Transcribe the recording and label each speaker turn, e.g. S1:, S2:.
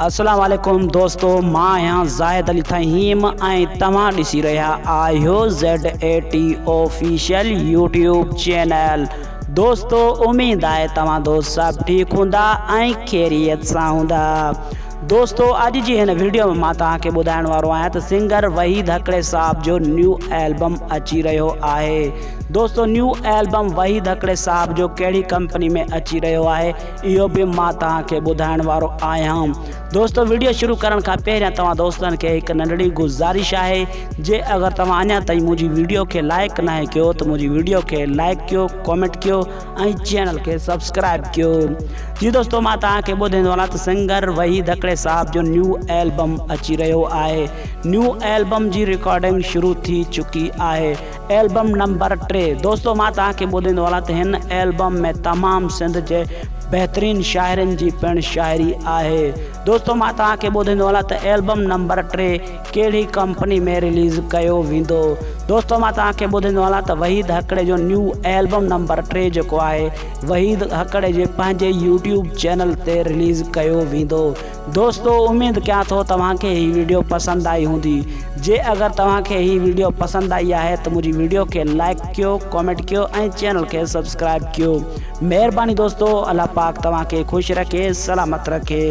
S1: السلام عليڪم دوستو مان آهيان زاهد علي ٿهيم ۽ توهان ڏسي رهيا آهيو Z A T official YouTube channel دوستو اميد آهي توهان دوست سڀ ٺيڪ هوندا ۽ خيريت سان هوندا دوستو اڄ جي هن وڊيو ۾ مان توهان کي ٻڌائڻ وارو آهيان ته سنگر وحيد هڪڙي صاحب جو نيو البم اچي رهيو آهي دوستو نيو البم وحيد هڪڙي صاحب جو ڪهڙي ڪمپني ۾ اچي رهيو آهي اهو به مان توهان کي ٻڌائڻ وارو آهيان دوستو وڊيو شروع ڪرڻ کان پهريان توهان دوستن کي هڪ ننڍڙي گذارش آهي جي اگر توهان اڃا تائين منهنجي وڊيو کي لائڪ ناهي ڪيو ته منهنجي وڊيو کي لائڪ ڪيو ڪامينٽ ڪيو ۽ چينل کي سبسڪرائب ڪيو جي دوستو مان توهان کي ٻڌائيندو هلان ته سنگر وحيد هڪڙي صاحب جو نيو البم اچي رهيو آهي نيو البم جي رڪارڊنگ شروع ٿي چڪي آهي البم نمبر 3 دوستو مان توهان کي ٻڌائيندو هلان ته هن البم ۾ تمام سنڌ جي بهترين شاعرن جي پڻ شاعري آهي دوستو مان توهان کي ٻڌائيندو هلان ته البم نمبر 3 ڪهڙي ڪمپني ۾ رليز ڪيو ويندو. دوستو مان توهان کي ٻڌائيندو هلان ته وحيد هڪڙي جو نيو البم نمبر 3 جيڪو آهي وحيد هڪڙي جي پنهنجي يوٽيوب چينل تي رليز ڪيو ويندو. دوستو اميد ڪيان ٿو توهان کي هي وڊيو پسند آئي هوندي جي اگر توهان کي هي وڊيو پسند آئي آهي ته منهنجي وڊيو کي لائڪ ڪيو ڪامينٽ ڪيو ۽ چينل کي سبسڪرائب ڪيو مهرباني دوستو الله پاڪ توهان کي خوش رکي سلامت رکي.